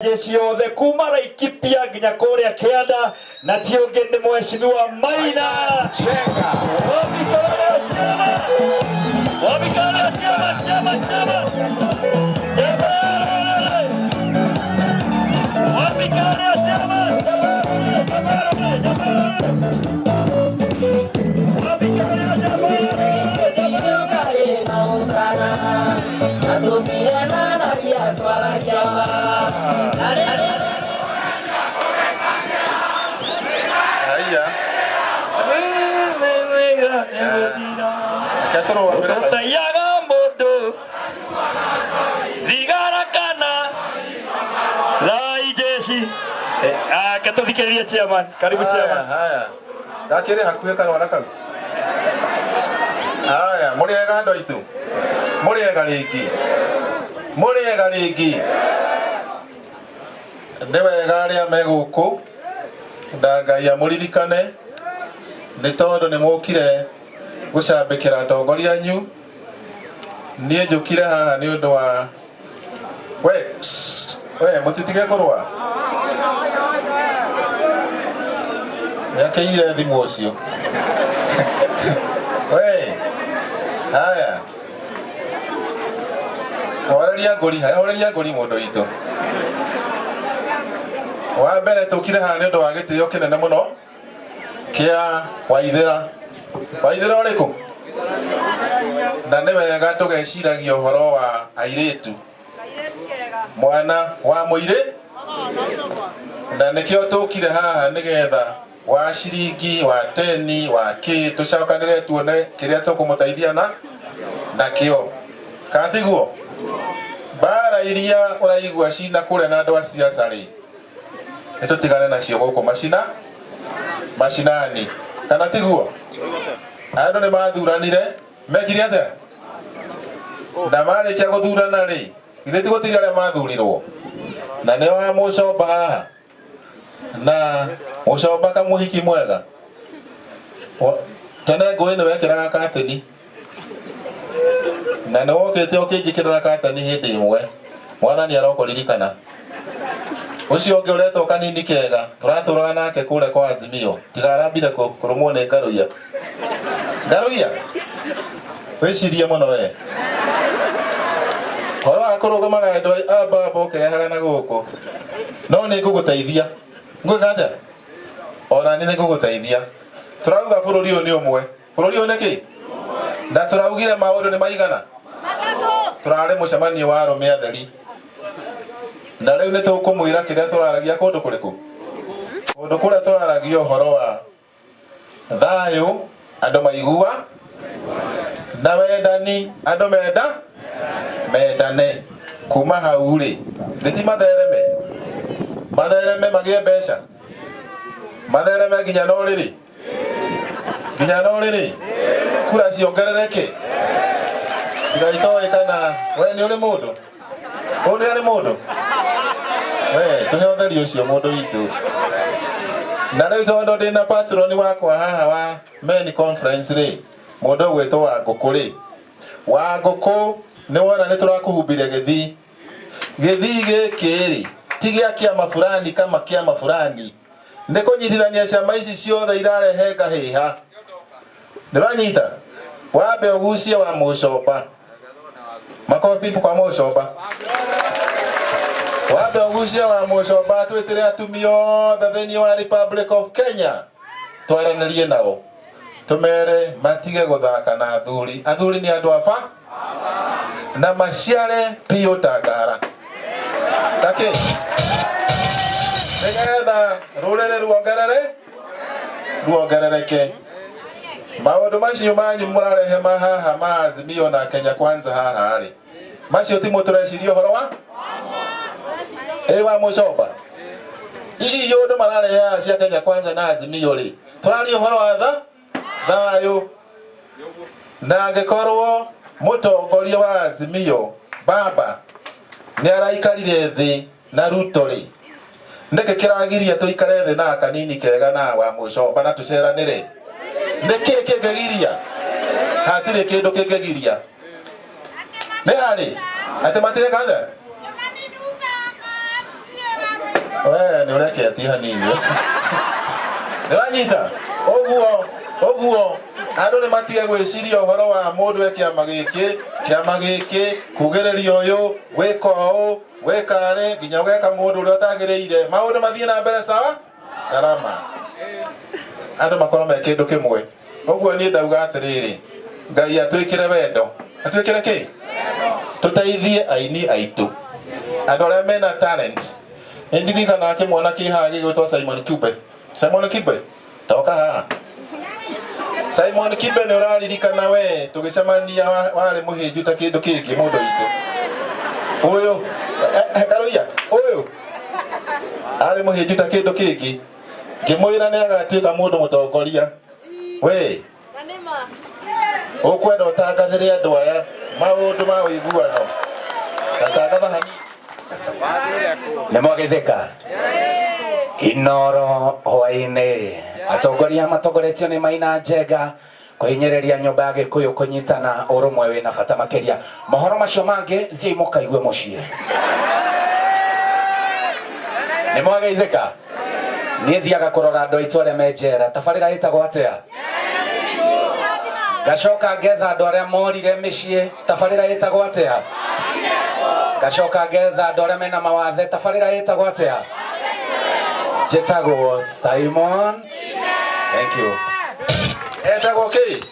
Jeshi yothe kuma Laikipia nginya kuria kianda na ti ungi ni mheshimiwa Maina Chenga. Wabikara chama, wabikara chama, chama, chama, chama, wabikara chama, chama, chama, wabikara chama, chama. Haya. Reke tũrũgamĩre hau. Ũtaiyaga mũndũ thigara kana rai jeshi. Ke tũthikĩrĩrie chairman. Karibu chairman. Haya. Gakĩrĩ hakuhĩ karwara kau. Haya, mũrĩ ega andũ aitũ? Mũrĩ ega rĩngĩ? Mũrĩ ega rĩngĩ? Nĩ wega arĩa me gũkũ na Ngai amũririkane nĩ tondũ nĩ mũkire gũcambĩkĩra atongoria anyu. Niĩ njũkire haha nĩ ũndũ wa we shh, we mũtitige kũrũa. Nĩakĩire thimũ ũcio. We haya, horeria ngũri, haya horeria ngũri mũndũ witũ. Wa mbere tũkire haha nĩ ũndũ wa gĩtĩo kĩnene mũno kĩa Waithĩra. Waithĩra ũrĩkũ? Na nĩ wega tũgeciragia ũhoro wa airĩtu, mwana wa mũirĩ, na nĩkĩo tũkire haha nĩgetha wa ciringi wa teni wa kĩ tũcokanĩre tuone kĩrĩa tũkũmũteithia na nakĩo, kana tiguo? Mbara iria ũraigua cina kũrĩa na andũ a siasa rĩ, nĩ tũtigane nacio gũkũ macina macinani, kana tiguo? Andũ nĩ mathuranire, mekire atĩa? Na marĩkia gũthurana rĩ, githĩ ti gũtirĩ arĩa mathurirwo? Na nĩ wa mũcomba haha na mũcomba kamũhiki mwega. Tene ngũĩ nĩ wekĩraga kateni na nĩ wokĩte ũkĩnjĩkĩrĩra kateni hĩndĩ ĩmwe, mwathani arokũririkana. Ũcio ũngĩ ũretwo kanini kega tũratũraga nake kũrĩa kwa Azimio, tiga arambire kũrũmwo nĩ ngaruia. Ngaruia, wĩcirie mũno we horo wa kũrũgamaga andũ a mbamba ũkĩrehaga na gũkũ, no nĩ ngũgũteithia. Ngwĩka atĩa? Ona nĩ ngũgũteithia. Tũrauga bũrũri ũyũ nĩ ũmwe. Bũrũri ũyũ nĩ kĩ? Na tũraugire maũndũ nĩ maigana. Tũrarĩ mũcemanio wa arũme atheri, na rĩu nĩ tũkũmwĩra kĩrĩa tũraragia kũndũ kũrĩkũ. Kũndũ kũrĩa tũraragia ũhoro wa thayũ, andũ maigua, na wendani, andũ menda mendane. Kuma hau rĩ, thiti mathereme, mathereme magĩe mbeca, mathereme nginya no rĩrĩ, nginya no rĩrĩ kura ciongerereke. Tiga itoĩ kana we nĩ ũrĩ mũndũ ũyũ, nĩ arĩ mũndũ we tũhe ũtheri ũcio mũndũ witũ. Na rĩu tondũ ndĩna patroni wakwa haha wa men conference rĩ, mũndũ ũgwĩtwo wa ngũkũ rĩ, wa ngũkũ, nĩ wona nĩ tũrakũhumbire gĩthii. Gĩthii gĩkĩ rĩ, ti gĩa kĩama fulani kama kĩama fulani, nĩ kũnyitithania ciama ici ciothe irarehe ngahĩha. Ndĩranyita wambe ũgucie wa mũcomba. Makobi kwa mũcomba. Wambe ũgucie wa mũcomba, twĩtĩre atumia othe thĩinĩ wa Republic of Kenya, twaranĩrie nao, tũmere matige gũthaka na athuri. Athuri nĩ andũ aba na maciare biũ ta ngara takĩ, nĩgetha rũrĩrĩ ruongerere ruongerereke. Maũndũ macio manyu mũrarehe ma haha ma Azimio na Kenya Kwanza haha rĩ, macio ti mũtũreciria ũhoro wa ĩ wa mũcomba. Ici iũndũ mararehe haha cia Kenya Kwanza na Azimio rĩ, tũraria ũhoro wa tha thayũ. Na angĩkorwo mũtongoria wa Azimio baba nĩ araikarire thĩ na Ruto rĩ, nĩkĩ kĩragiria tũikare thĩ na kanini kega na wa mũcomba na tũceranĩre? Nĩkĩ kĩngĩgiria? Hatirĩ kĩndũ kĩngĩgiria. Nĩ harĩ atĩ matireka atĩa? We nĩ ũreketie hanini. Ndĩranyita ũguo ũguo andũ nĩ matige gwĩciria ũhoro wa mũndũ e kĩama gĩkĩ kĩama gĩkĩ kugĩrĩria ũyũ gwĩka ũũ gwĩka rĩ nginya ũgeka mũndũ ũrĩa ũtagĩrĩire maũndũ mathiĩ na mbere sawa salama andũ makorwo me kĩndũ kĩmwe ũguo niĩ ndauga atĩrĩrĩ Ngai atwĩkĩre wendo atwĩkĩre kĩ tũteithie aini aitũ andũ arĩa mena talent nĩ ndirikanaga kĩmwana kĩ haha gĩgwĩtwo Simon Kibe. Simon Kibe toka haha. Simon Kibe nĩ ũraririkana we tũgĩcemania warĩ mũhĩnju ta kĩndũ kĩngĩ mũndũ witũ ũyũ Karoia ũyũ arĩ mũhĩnju ta kĩndũ kĩngĩ ngĩmwĩra nĩ agatuĩka mũndũ mũtongoria we ũkwenda ũtangathĩre andũ aya maũndũ ma ũiguano gatangatha hanini. Nĩ mwagĩthĩka Inoro hwaĩ-inĩ atongoria matongoretio nĩ Maina Njenga kũhinyĩrĩria nyũmba ya Gĩkũyũ kũnyitana ũrũmwe wĩna bata makĩria mohoro macio mangĩ thiĩi mũkaigue mũciĩ. Nĩ mwageithĩka niĩ thiaga kũrora andũ aitũ arĩa me njera tabarĩra ĩtagwo atĩa ngacoka ngetha andũ arĩa morire mĩciĩ tabarĩra ĩtagwo atĩa ngacoka ngetha andũ arĩa mena mawathe tabarĩra ĩtagwo atĩa njĩtagwo Simon. Thank you. Etagwo kĩ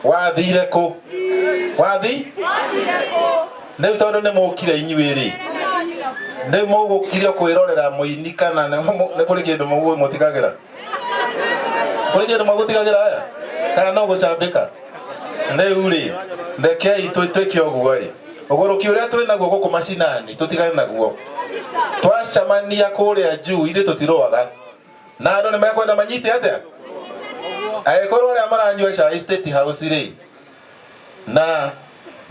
wathire kũ wathi rĩu tondũ nĩ mũkire inyuĩ rĩ rĩu mũgũkire kwĩrorera mũini kana nĩ kũrĩ kĩndũ mũtigagĩra kũrĩ kĩndũ mũgũtigagĩra aya kana no gũcambĩka rĩu rĩ rekei twĩke ũguo ĩ ũgũrũki ũrĩa twĩ naguo gũkũ macinani tũtigane naguo twacemania kũrĩa juu ithuĩ tũtirũaga na andũ nĩ mekwenda manyite atĩa angĩkorwo arĩa maranyua cai State House rĩ na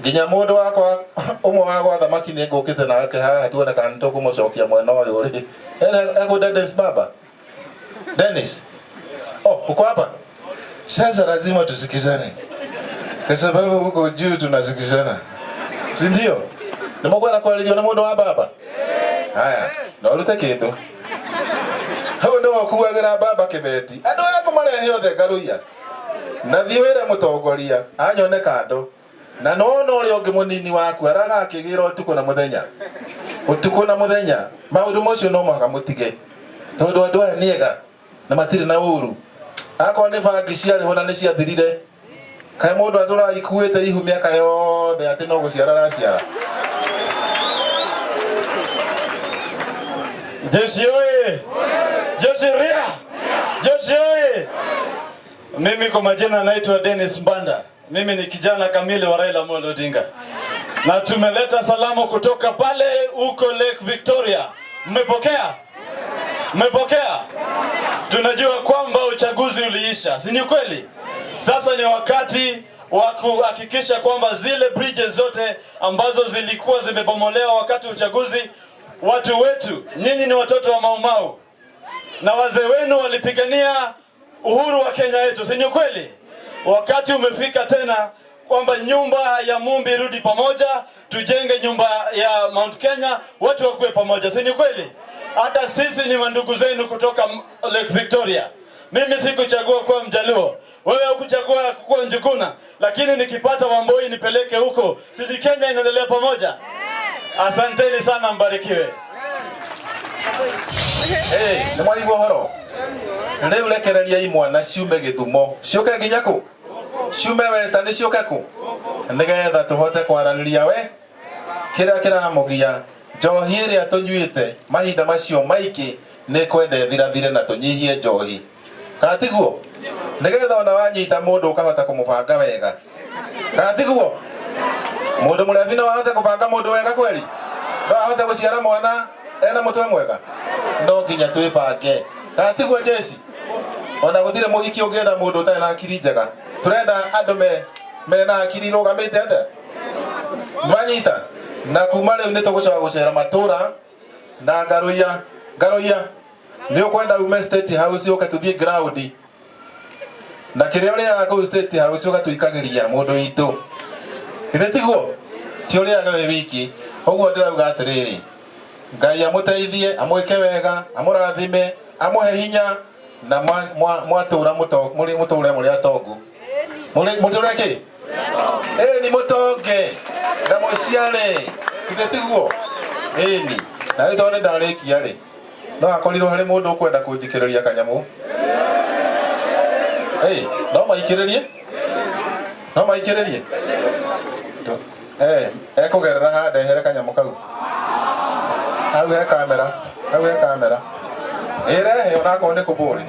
nginya mũndũ wakwa ũmwe wa gwa thamaki nĩ ngũkĩte nake haha tuone kana nĩ tũkũmũcokia mwena ũyũ rĩ ekũ Dennis baba Dennis oh uko hapa sasa lazima tusikizane kwa sababu huko juu tunasikizana si ndio nĩ mũkwenda kwarĩrio nĩ mũndũ wa baba haya no ũrute kĩndũ hau nĩ ũkuagĩra baba kĩbeti andũ aya ngũmarehe othe ngaruia na thiĩ wĩre mũtongoria anyone kando na nona ũrĩa ũngĩ mũnini waku aragakĩgĩra ũtukũ na mũthenya ũtukũ na mũthenya maũndũ macio no mũhaka mũtige tondũ andũ aya nĩ ega na matirĩ na ũru akorwo nĩ bangi ciarĩho na nĩ ciathirire kaĩ mũndũ atũraga ikuĩte ihu mĩaka yothe atĩ no gũciara araciara. Jeshi oye! Jeshi ria! Jeshi oye! Mimi kwa majina naitwa Dennis Mbanda. Mimi ni kijana kamili wa Raila Amolo Odinga. Na tumeleta salamu kutoka pale huko Lake Victoria. Mmepokea? Mmepokea? Tunajua kwamba uchaguzi uliisha, si ni kweli? Sasa ni wakati wa kuhakikisha kwamba zile bridges zote ambazo zilikuwa zimebomolewa wakati uchaguzi, watu wetu, nyinyi ni watoto wa Mau Mau na wazee wenu walipigania uhuru wa Kenya yetu, si ni kweli? Wakati umefika tena kwamba nyumba ya Mumbi irudi pamoja, tujenge nyumba ya Mount Kenya, watu wakuwe pamoja, si ni kweli? Hata sisi ni mandugu zenu kutoka Lake Victoria. Mimi sikuchagua kuwa Mjaluo, wewe hukuchagua kuwa Njuguna, lakini nikipata Wamboi nipeleke huko, si ni Kenya inaendelea pamoja? Asanteni sana, mbarikiwe. Nĩ mwaigua ũhoro rĩu rekereria imwana ciume Gĩthumo ciũke nginya kũ ciume Western ciũke kũ nĩgetha tũhote kwaranĩria we kĩrĩa kĩramũgia njohi ĩrĩa tũnyuĩte mahinda macio maingĩ nĩ kwenda ĩthirathire na tũnyihie njohi kana tiguo nĩgetha ona wanyita mũndũ ũkahota kũmũbanga wega kana tiguo mũndũ mũrebi no ahote kũbanga mũndũ wega kweli no ahote gũciara mwana ena mũtwe mwega no nginya twĩbange kana tiguo jeshi ona gũtirĩ mũhiki ũngĩenda mũndũ ũtarĩ na akiri njega tũrenda andũ mena akiri irũgamĩte atĩa nĩwanyita na kuma rĩu nĩ tũgũcoka gũcera matũra na ngaruia ngaruia nĩ ũkwenda ume State House ũke tũthiĩ ground na kĩrĩa ũrĩaga kũu State House ũgatũikagĩria mũndũ witũ githĩ tiguo ti ũrĩaga wĩ wiki ũguo ndĩrauga atĩrĩrĩ Ngai amuteithie amwike wega amurathime amuhe hinya na mwatura muri muture muri atongu muri muture ki ni mutonge na muciare ithe tiguo ni na riu tondu ndarikia ri no akorirwo hari mundu ukwenda kunjikiriria kanyamu no maikiririe no maikiririe ekugerera ha ndehere kanyamu kau hau he kamera hau he kamera irehe onakorwo ni kuburi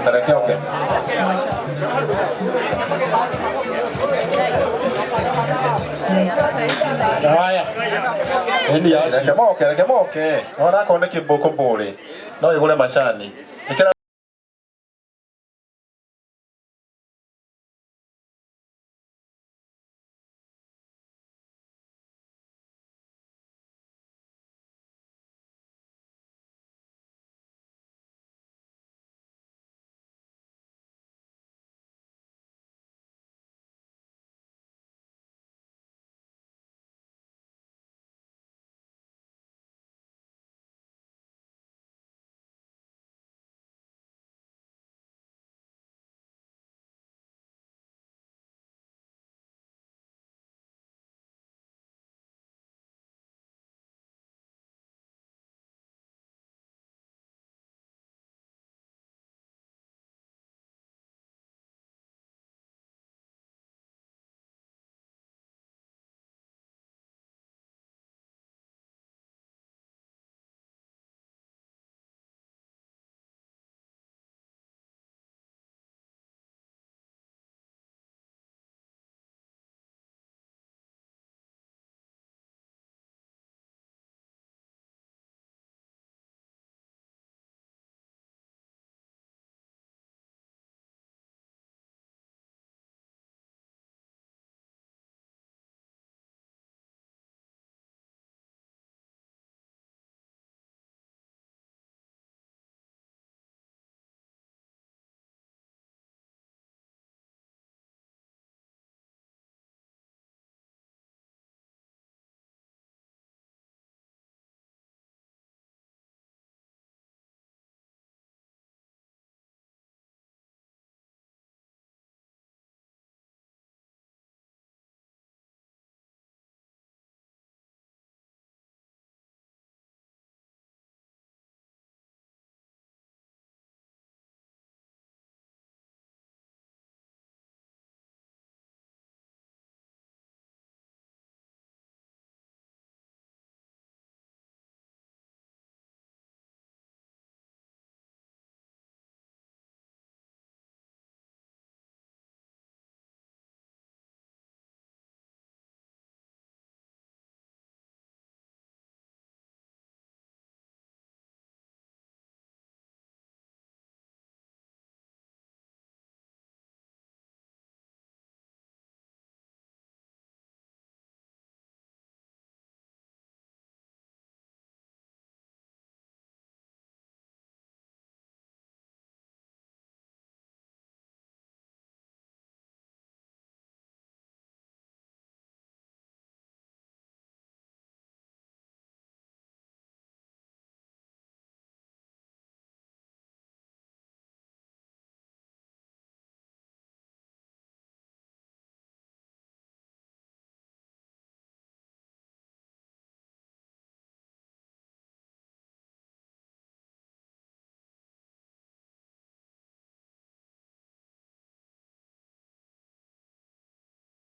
tareke oke haya reke moke onakorwo ni kuburi no igure macani.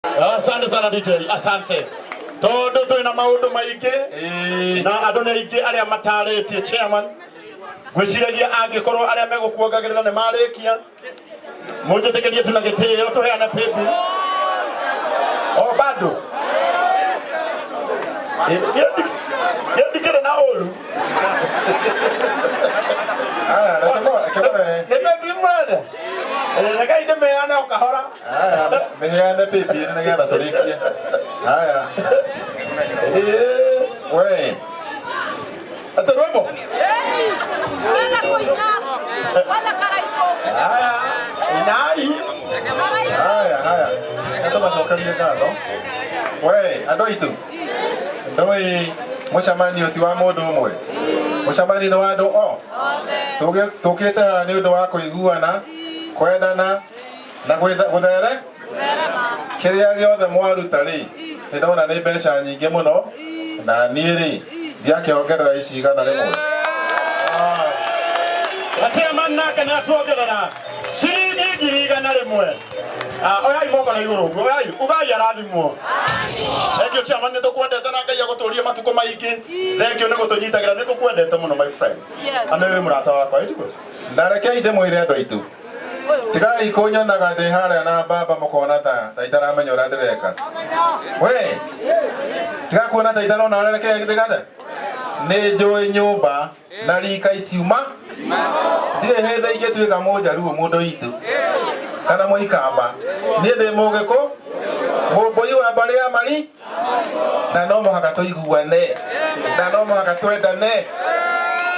Asante sana DJ, asante. Tondu twina maundu maingi na andu ni aingi aria mataritie chairman. Gwiciragia angikorwo aria megukuongagirira ni marikia. Munjitikirie tuna gitio tuheane pipi. O bado. Ye ndikire na uru. Ah, reke Ni pipi mwene. Reke ndimeane o kahora. Aya, meheane pipi nigetha turikie. Aya. We. Ate rwimbo. Aya, inai. Aya, aya. Nĩtũmacokerie ngatho. We, andũ aitũ. Ndũĩ Mũcemanio ti wa mũndũ ũmwe, mũcemanio nĩ wa andũ o tũkĩte haha nĩ ũndũ wa kũiguana, kwendana na gũthere kĩrĩa gĩothe mwaruta rĩ, nĩ ndona nĩ mbeca nyingĩ mũno, na niĩ rĩ ndiakĩongerera ici 100. Chairman nake nĩ atuongerera ciringi 100,000. Oyai moko na igũrũ ũguo, oyai ugai arathimwo. Thank you chairman, nĩ tũkwendete na Ngai agũtũrie matukũ maingĩ. Thank you nĩ gũtũnyitagĩra, nĩ tũkwendete mũno my friend. Na nĩ wĩ mũrata wakwa, ĩtiguo? Na rekei ndĩmwĩre andũ aitũ, tigai kũnyonaga ndĩ harĩa na baba mũkona ta itaramenya ũrĩa ndĩreka. We tiga kuona ta itarona ũrĩa ndĩreka. Nĩ njũĩ nyũmba na rika itiuma, ndirĩ hĩndĩ ingĩtuĩka mũnjaruo mũndũ witũ kana mũikamba. Niĩ ndĩ mũgĩkũ, mũmbũi wa mbarĩ ya mari, na no mũhaka tũiguane, na no mũhaka twendane,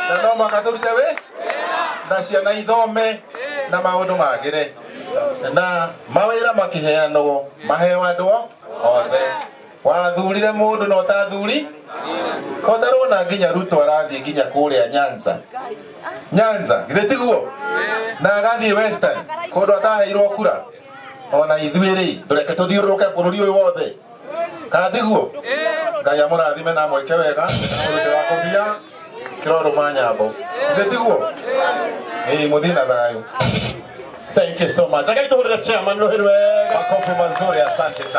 na no mũhaka tũrute wĩ na ciana ithome na maũndũ magĩre na mawĩra makĩheanwo maheo andũ othe. Wathurire mũndũ na ũtathuri kotarona nginya Ruto arathiĩ nginya kũrĩa Nyanza. Nyanza githĩ tiguo? Na agathiĩ Western kũndũ ataheirwo kura. Ona ithuĩ rĩ, ndũreke tũthiũrũrũke bũrũri ũyũ wothe, kana tiguo? Ngai amũrathime na amwĩke wega, mũrute wa kũbia kĩrorũma nyambo, githĩ tiguo? Ĩĩ, mũthiĩ na thayũ. Thank you so much. Reke tũhũrĩre chairman rũhĩ rwega. Makofi mazuri, asante sana.